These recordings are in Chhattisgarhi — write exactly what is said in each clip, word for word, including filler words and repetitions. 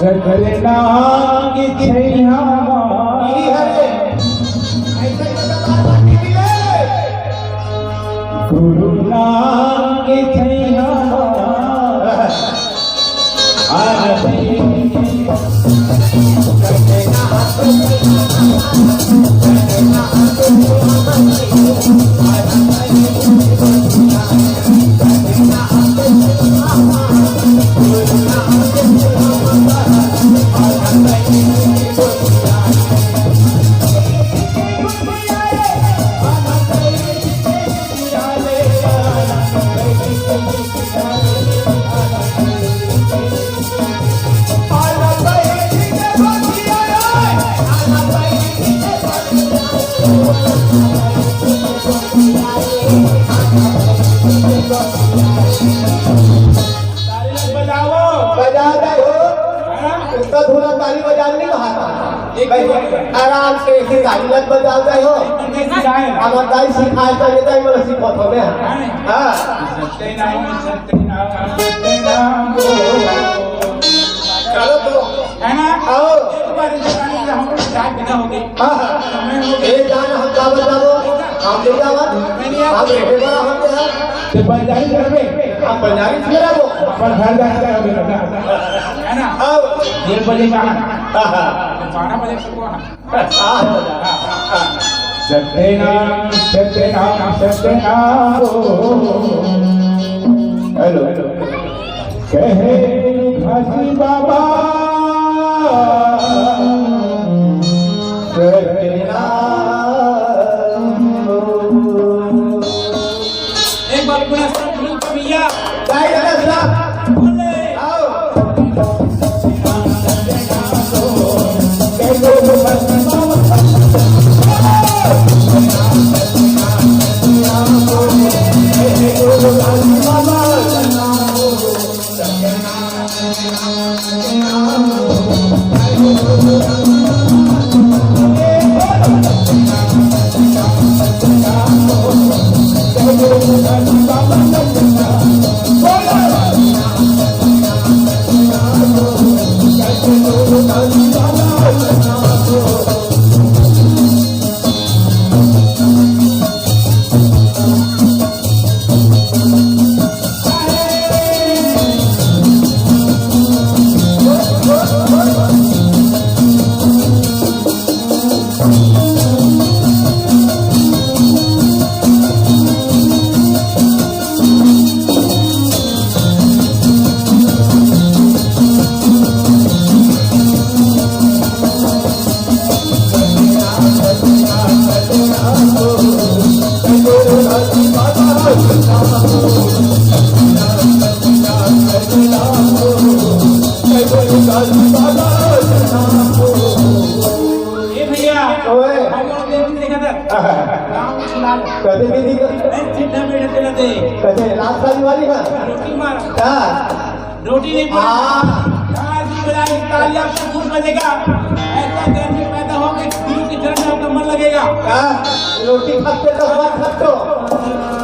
सतनाम की छैया। ई हरे। ऐसे तो बात बात नहीं मिले। गुरु नाम की छैया। आरती। ताली बजाओ। बजा दे हो। हाँ? उसका धुना ताली बजाना नहीं कहा था। एक भाई, आराम से हिंगाई लग बजा दे हो। तुमने सिखाए। हमारे दाई सिखाए तो ये दाई मतलब सिखा था मैं। हाँ। हाँ। सत्यनाम, सत्यनाम, सत्यनाम। चलो तो। है ना? आओ। एक बार इधर आने का हम लोग जाग बिना हो गए। हाँ, हाँ। समय हो गया। ये गाना हम गावत जाबो, हम ले जावत, हम रेहे बड़ा हम दे। ते बंजारी करबे? हम बंजारी फिर आबो। अपन घर जाके करबे ना। है ना? आओ। डेढ़ बजे का। हाँ, हाँ। बारह बजे तक वहाँ। हाँ, हाँ। सत्यनाम, सत्यनाम, सत्यनाम। Hello, hello. कहे घासी बाबा सत्यनाम। एक बार पुनः सब मिलकर भैया। जय जगत साहब। बोले। आओ। ए भैया, ओए। हम लोग देख देखा था। आहा। राम लाल। कदे भी नहीं कर। नहीं, चिन्ह में रहते रहते। कदे लाल साड़ी वाली ना? रोटी मार। हाँ। रोटी नहीं पड़ी। हाँ। ताली बजाई, ताली आपको खूब बजेगा। ऐसा गर्मी पैदा हो कि गुरु के चरण में आपका मन लगेगा। हाँ, रोटी खाते तो मत खटो।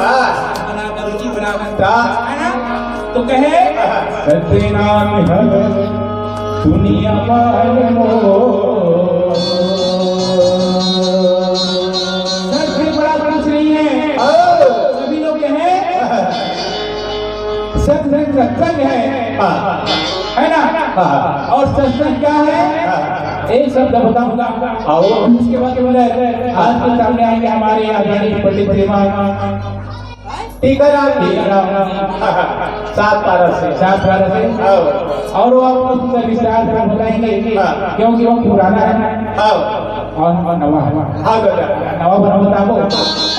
हाँ। बराबर, रोटी बराबर। हाँ। है ना? तो कहे, सत्यनाम है दुनिया भर में। सबसे बड़ा कुछ नहीं है। हाँ। सभी लोग कहे, सत्संग सत्संग है, हाँ। है ना? हाँ। और सत्संग क्या है? हाँ। एक शब्द बताऊंगा। आओ। उसके बाद में आज के सामने आएंगे हमारे आदरणीय पंडित श्रीमान टीकाराम जी। हाँ, हाँ। सात पारा से। सात पारा से। आओ। और वो आपको उसका विस्तार से बताएंगे, हाँ। क्योंकि वो पुराना है। आओ। और नवा है। हाँ, बेटा। नवा बना बताओ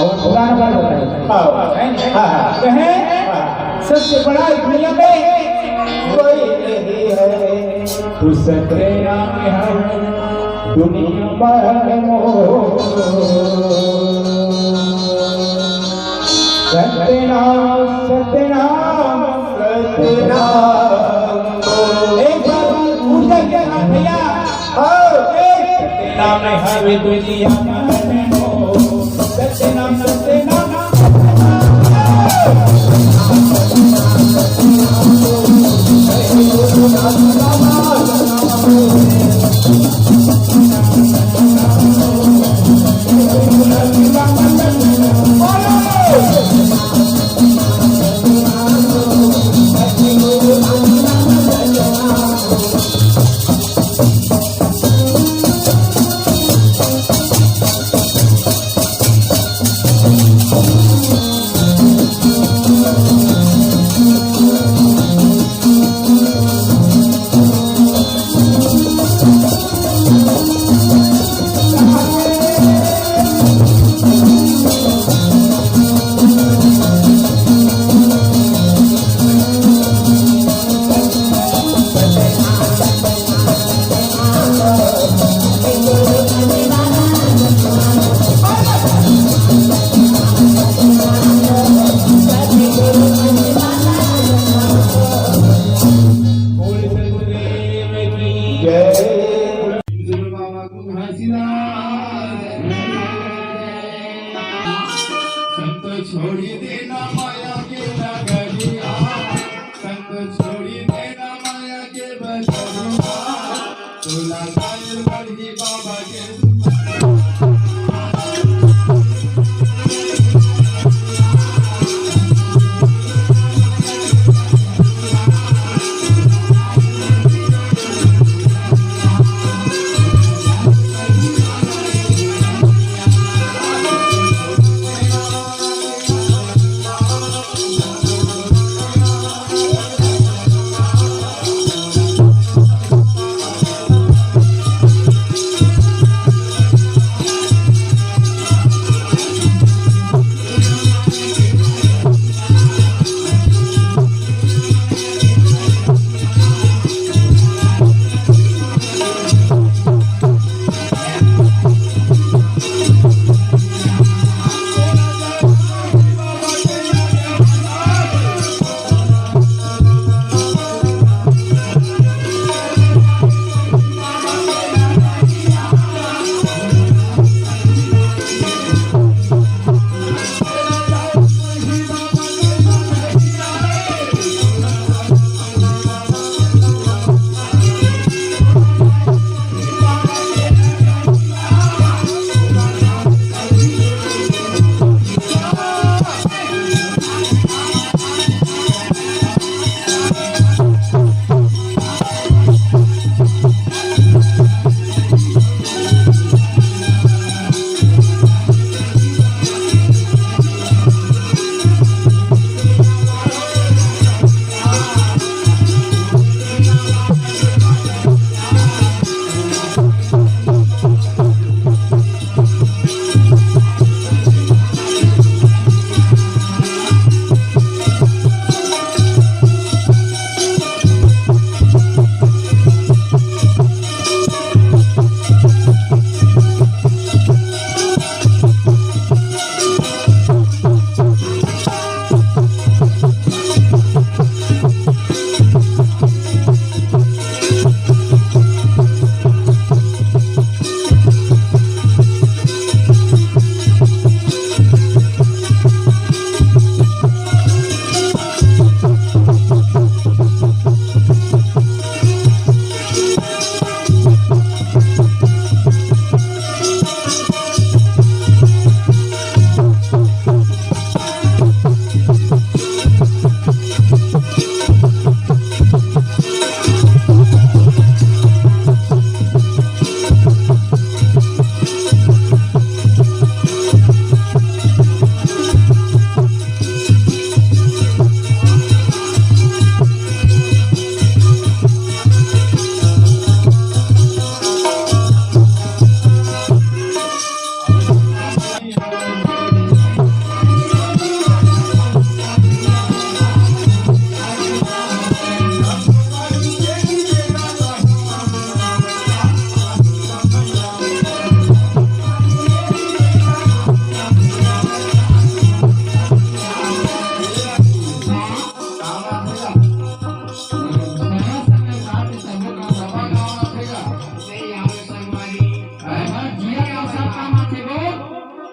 और पुराना बना बताओ। हाँ। हैं? हाँ, हाँ। कहे, हाँ। सबसे बड़ा दुनिया में कोई नहीं है। तू सत्यनाम है दुनिया भर में। सत्यनाम, सत्यनाम, सत्यनाम। एक बार ऊर्जा के साथ भैया। हाँ। सत्यनाम हवे दुनिया में हो। सत्यनाम, सत्यनाम, सत्यनाम। संत छोड़ी देना माया के नगरिया, संत छोड़ी देना माया के बजरिया, तोला कायल बढ़ी बाबा के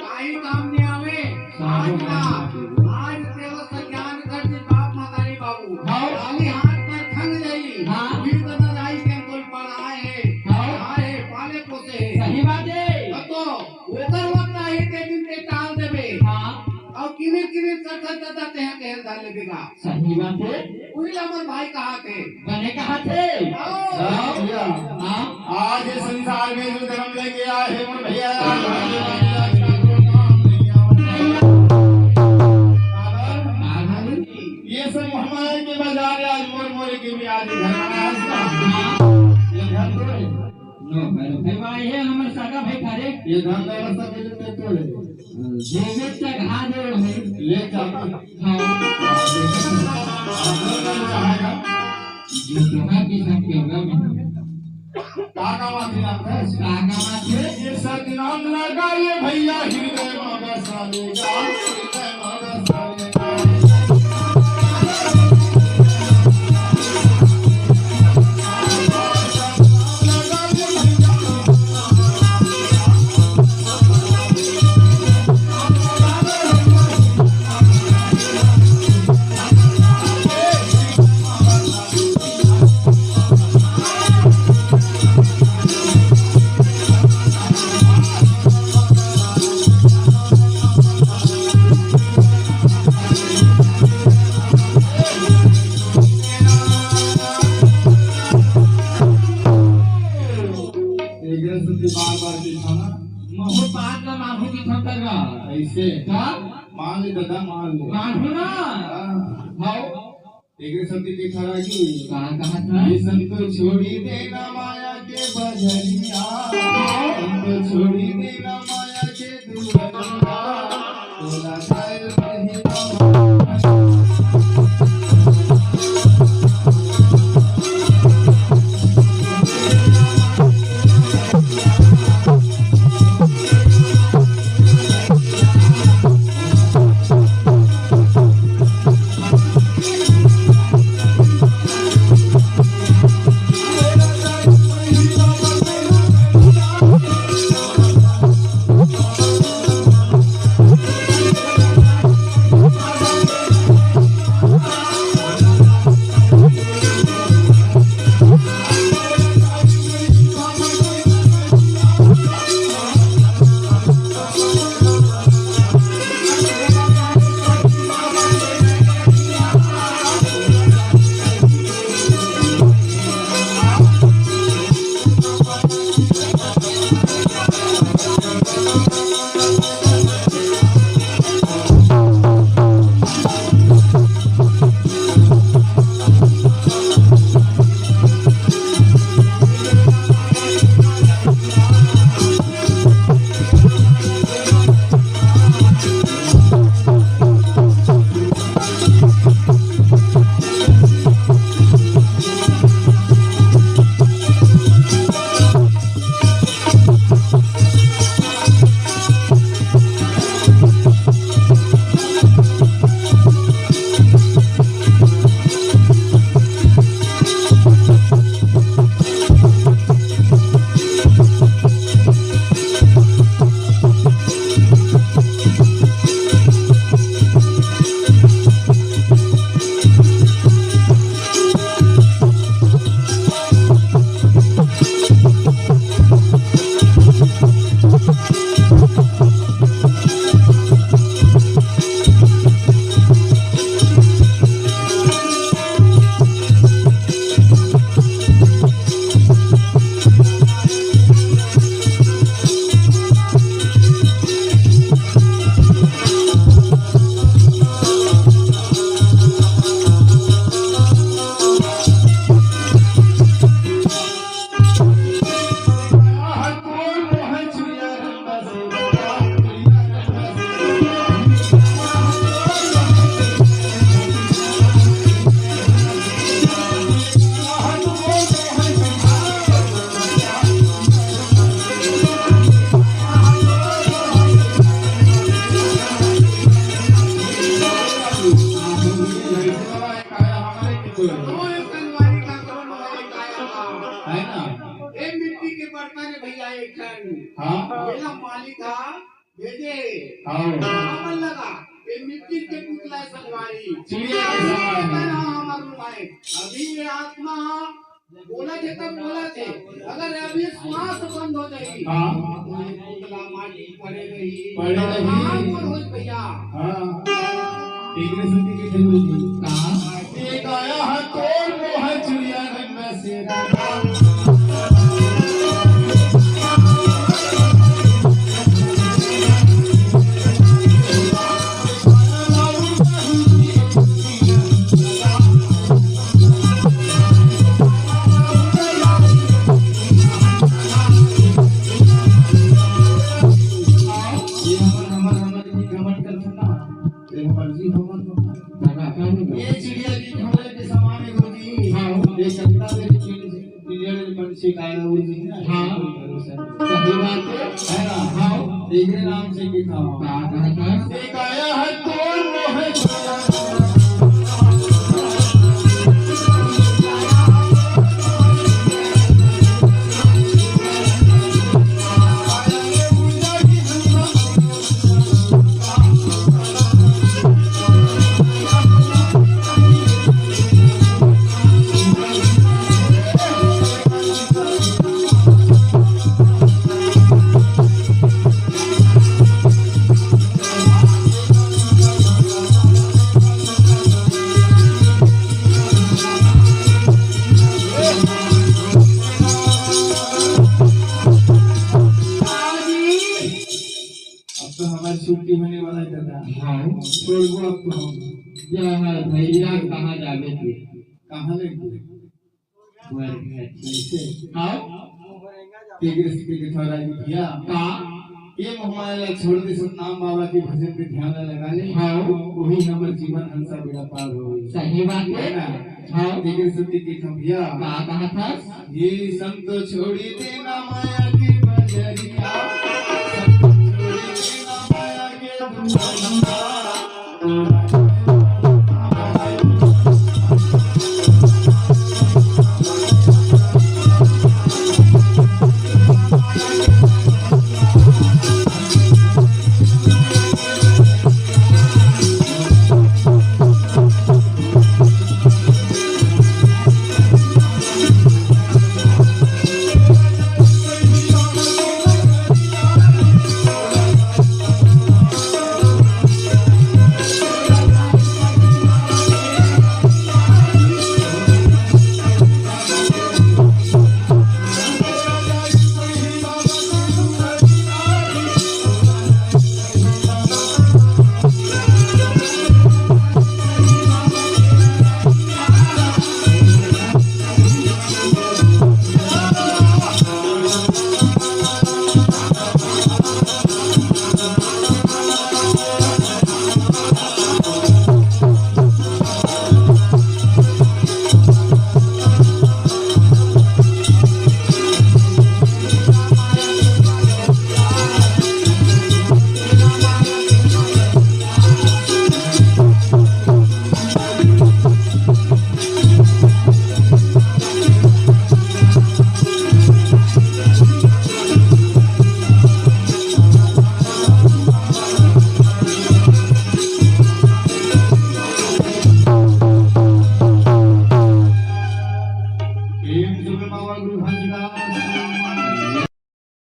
काहीं काम नइ आवे। आज ना, आज तेला सज्ञान कर दे बाप मतारी बाबू। हाँ। खाली हाथ पर खंग जाई। हाँ। फिर बता जाई के कोई पढ़ाए हे, हाँ। पढ़ाए हे, पाले पोसे हे। सही बात हे। अब तो ओकर वक्त आही ते दिन ते टाल देबे। हाँ। अउ किमिर किमिर करथस त तेहा तेहा धर लेबे गा। सही बात हे। उही ला मोर भाई कहाथे। बने कहाथे। आओ। हाँ। हाँ। आज ये संसार में जो जन्म लेके आए हैं मोर भैया, ये सब हमारे के बाजार आज मोर मोरे के भी आज घर में आज ना। ये घर तो है। नो भाई, भाई, भाई, ये हमर सगा भाई थारे। ये घर का रास्ता मिले तो तोड़े। देवे चढ़ा दे भाई। ले जा। हाँ। जो दोहा की सब के होगा मैं। का का माथे लागथे? का का माथे? ये सतनाम लगा ये भैया हृदय में बसा लेगा, हृदय में बसा लेगा। बार बार के खाना। महू बात ला मानहू की खतर ला। ऐसे? का? मान ले दादा, मान ले। मानहू ना? हाँ। हाव। एकरे संग के खड़ा की। का कहत हे? ये संत छोड़ी देना माया के बजरिया। संत छोड़ी देना माया के दुआरिया। तोला जाए रही है ना? ए मिट्टी के बर्तन हे भैया, एक ठन। हाँ। मेरा मालिक हा भेजे। हाँ। हमन लगा, ए मिट्टी के पुतला संगवारी। चिड़िया के समान। हमर माए। अभी ये आत्मा बोलत हे तब बोलत हे, अगर अभी श्वास बंद हो जाही, हाँ। तो ये पुतला माटी पड़े रही। पड़े रही। कहाँ मोर होई भैया? हाँ। एकरे सेती के थे गुरुजी। कहाँ? ये काया है तोर मोह चिड़िया घर में से। ये हमर, हमर, हमर भी घमंड करथन ना। ये हमर जी हमर तो। ये चिड़िया जी हमरे के समान है गुरुजी। हाँ। ये कविता मेरी चिड़िया जी, चिड़िया जी मन से गाया गुरुजी ना। हाँ। सही बात है। है ना? हाँ। एक नाम से लिखा हुआ। का कहता है? एक आया है कौन मोहन छोड़बो अब तो हम। जय हर भैया, कहाँ जाबे तू? कहाँ ले तू? बर घर। कैसे? हाँ? तेकरे सेती कथौं राजू भैया। का? ये मोह माया ला छोड़ दे, सतनाम बाबा के भजन पे ध्यान ला लगा ले। हाँ। वही हमर जीवन हंसा बेड़ा पार होही। सही बात है। है ना? हाँ। तेकरे सेती कथौं भैया। का कहत हस? ये संत छोड़ी देना माया